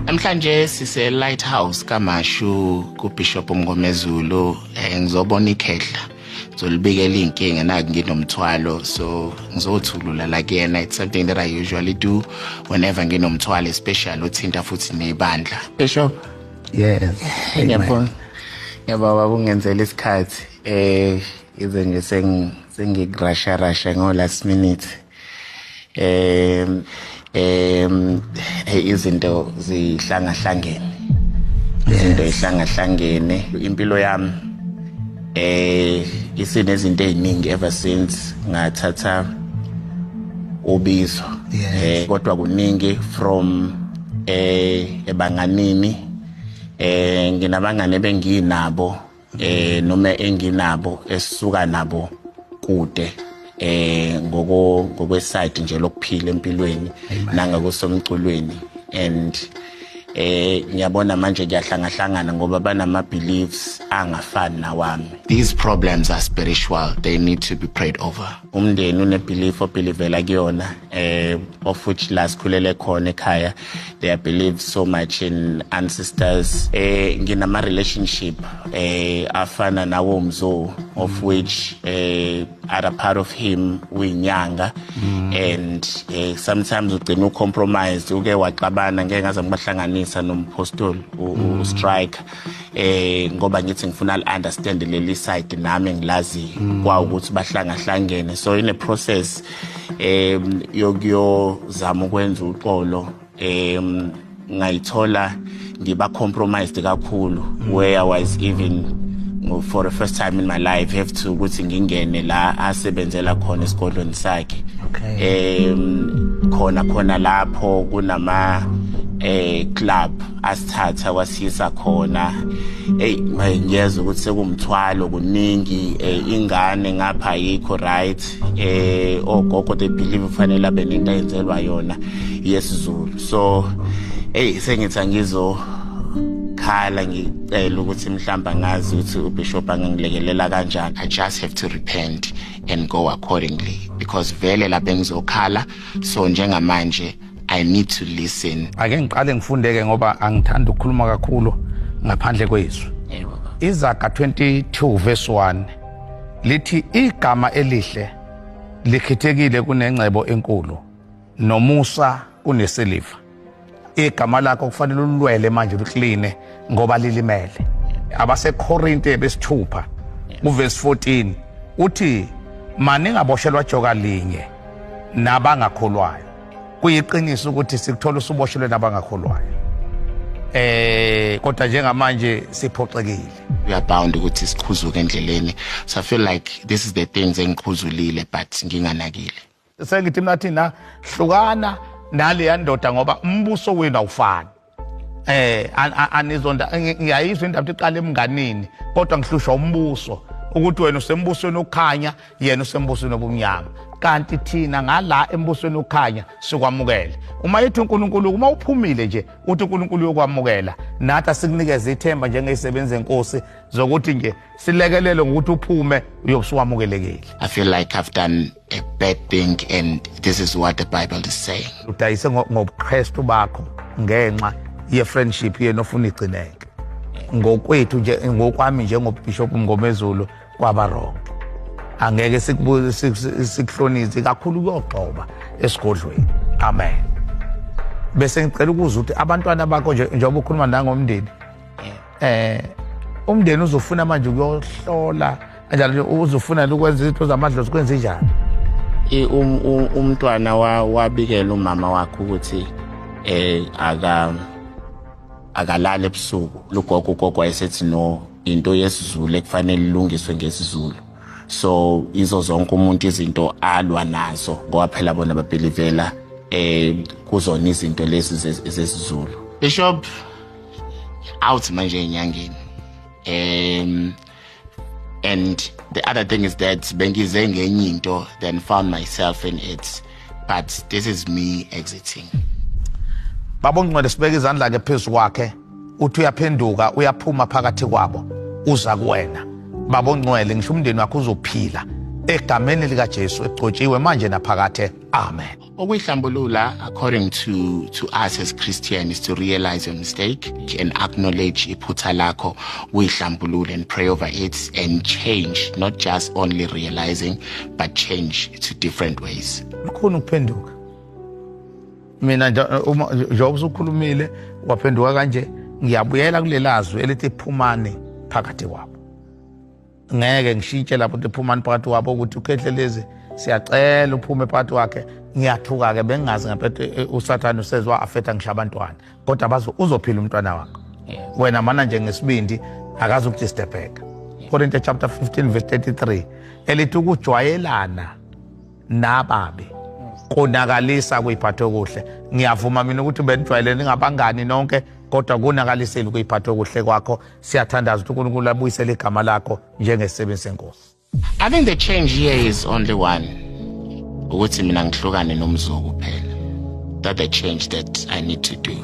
Namhlanje sise Lighthouse kaMashu kuBishop Mngomezulu. Ngizobona ikhehla, ngizolibikela inkinga naku nginomthwalo, so ngizothulula la kuyena. It's something that I usually do whenever nginomthwalo, especially othinta futhi nebandla. Bishop. Yes. Ngiyabonga. Ngiyabonga ungenzela isikhathi. Ize nje sengikurasha rasha ngo last minute. Izinto zihlangahlangene. Izinto ihlangahlangene. Impilo yami isinezinto eziningi ever since ngathatha ubizo. Kodwa kuningi from ebanganini, nginabangane benginabo noma enginabo esisuka nabo kude ngokwe side nje lokuphila empilweni nangakusomculweni, and ngiyabona manje kuyahlangahlangana ngoba banama beliefs angafani nawami. These problems are spiritual, they need to be prayed over. Umndeni une belief obelievela kuyona, of which la sikhulele khona ekhaya, they believe so much in ancestors. Nginama relationship afana nawo mzo, of which other part of him uyinyanga, and sometimes ugcina ucompromised, uke waxabana, ngeke ngaze ngibahlanganisa nompostoli u-strike, ngoba ngithi ngifuna understand leli side nami ngilazi kwa ukuthi bahlangahlangene. So in a process yokuyozama ukwenza uxolo, ngayithola ngiba compromised kakhulu, where I was even for the first time in my life have to ukuthi ngingene la asebenzela khona esigodlweni sakhe. Khona lapho kunama club asithatha kwasiyisa khona. Hey, ngiyezwa ukuthi sekumthwalo kuningi. Ingane ngapha ayikho right. Ogogo, they believe kufanele abe nento ayenzelwa yona yesiZulu. So hey, sengithi angizo khala ngicela ukuthi mhlawumbe angazi ukuthi ubishop angangilekelela kanjani. I just have to repent and go accordingly, because vele lapha engizokhala, so njengamanje I need to listen. Ake ngiqale ngifundeke ngoba angithandi ukukhuluma kakhulu ngaphandle kwezwi. Yebo. Izaga 22 verse 1 lithi igama elihle likhethekile kunengcebo enkulu, nomusa kunesiliva. Igama lakho kufanele ulwele manje ulikline ngoba lilimele. AbaseKorinte besithupha uverse 14 uthi maningaboshelwa joka linye nabangakholwayo. Kuyiqiniso ukuthi sikuthola usuboshelwe nabangakholwayo, kodwa njengamanje siphoxekile. We are bound ukuthi siqhuzuke endleleni, so I feel like this is the things engiqhuzulile but nginganakile. Sengithi mina thina hlukana naleya ndoda ngoba umbuso wenu awufani. Anizonda, ngiyayizwa indaba ukuthi iqala emnganini, kodwa ngihlushwa umbuso ukuthi wena usembusweni okhanya, yena usembusweni obumnyama, kanti thina ngala embusweni okhanya sikwamukele. Uma ethi uNkulunkulu, uma uphumile nje uthi uNkulunkulu uyokwamukela, nathi asikunikeze ithemba njengezisebenzi zenkosi zokuthi nje silekelele ngokuthi uphume uyobusuwamukelekile. I feel like I've done a bad thing and this is what the Bible is saying. Udayise ngobuKristu bakho ngenxa ye-friendship yena ofuna igcineke. Ngokwethu nje, ngokwami njengoBishop Mngomezulu, kwaba wrong. Angeke sikuhlonise kakhulu kuyogxoba esigodlweni. Amen. Bese ngicela ukuzwa ukuthi abantwana bakho nje, njengoba ukhuluma nangomndeni, umndeni uzofuna manje ukuyohlola kanjalo nje, uzofuna ukwenza izinto zamadlozi, kwenze njani? Umntwana wabikela umama wakhe ukuthi akalala ebusuku. Lugogo, ugogo wayesethi no, into yesiZulu ekufanele ilungiswe ngesiZulu. So izo zonke umuntu izinto alwa nazo ngoba phela bona babelievela kuzona izinto lezi zesiZulu. Bishop, out manje enyangeni. And the other thing is that bengize ngenye into, then found myself in it, but this is me exiting. Baba ongcwele, sibeka izandla ke phezu kwakhe, uthi uyaphenduka, uyaphuma phakathi kwabo, uza kuwena. Baba ongcwele, ngisho umndeni wakho uzophila egameni likaJesu egcotshiwe manje naphakathe. Amen. Ukuyihlambulula, according to us as Christians, is to realize your mistake and acknowledge iphutha lakho, uyihlambulule and pray over it and change, not just only realizing but change to different ways. Lukhona ukuphenduka. Mina nje, uma njengoba usukhulumile waphenduka kanje, ngiyabuyela kulelazwi elithi phumani phakathi kwabo. Ngeke ngishintshe lapho ukuthi phumani phakathi kwabo, ukuthi uKhehlelezi siyacela uphume phakathi kwakhe. Ngiyathuka ke, bengingazi ngempela uSathane usezwa afetha ngisho abantwana, kodwa bazo uzophila umntwana wakho. Wena mana nje ngesibindi, akazi ukudisturbeka. Korinte chapter 15 verse 33 elithi ukujwayelana nababi konakalisa kuyiphatha okuhle. Ngiyavuma mina ukuthi benijwayelene ngabangani nonke, kodwa konakalisile ukuyiphatha okuhle kwakho. Siyathandaza ukuthi uNkulunkulu abuyisele igama lakho njengesisebenzi senkosi. I think the change here is only one, ukuthi mina ngihlukane noMzuku kuphela. That the change that I need to do.